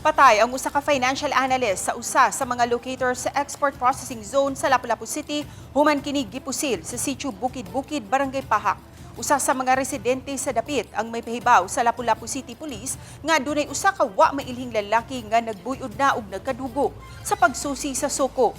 Patay ang usa ka financial analyst sa usa sa mga locator sa Export Processing Zone sa Lapu-Lapu City human kini gipusil sa Sitio Bukid-Bukid, Barangay Pahak. Usa sa mga residente sa dapit ang may pahibaw sa Lapu-Lapu City Police nga dunay usa ka wa mailhing lalaki nga nagbuyod na og nagkadugo sa pagsusi sa soko.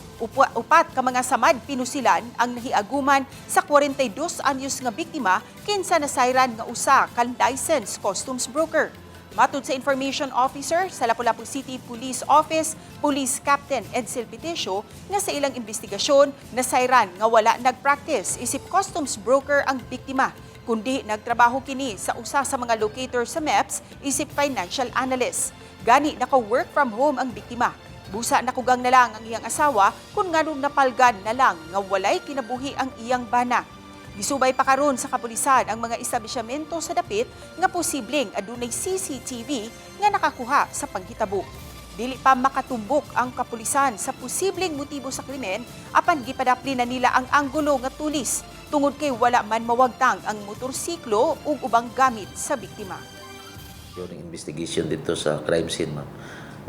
Upat ka mga samad pinusilan ang nahiaguman sa 42 anyos nga biktima, kinsa nasayran nga usa ka licensed customs broker. Matud sa Information Officer sa Lapu-Lapu City Police Office, Police Captain Edsel Petecio, nga sa ilang investigasyon, nasayran nga wala nagpractice isip customs broker ang biktima, kundi nagtrabaho kini sa usa sa mga locator sa MEPS isip financial analyst. Gani naka-work from home ang biktima. Busa nakugang na lang ang iyang asawa kung nganong napalgan na lang nga walay kinabuhi ang iyang bana. Gisubay pa karon sa kapulisan ang mga establishmento sa dapit nga posibleng adunay CCTV nga nakakuha sa panghitabo. Dili pa makatumbok ang kapulisan sa posibleng motibo sa krimen, apan gipadapli na nila ang anggulo nga tulis tungod kay wala man mawagtang ang motorsiklo ug ubang gamit sa biktima. During investigation dito sa crime scene, ma'am,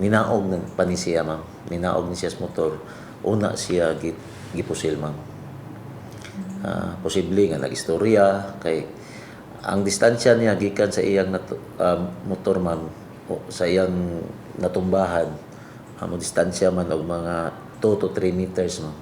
ninaog ng pa ni siya, ma'am. Ninaog ni siya sa motor. Una siya gipusil, ma'am. Posible nga nag-istorya kay ang distansya niya gikan sa iyang motor, ma'am, o sa iyang natumbahan, mo distansya man og mga 2 to 3 meters, ma'am.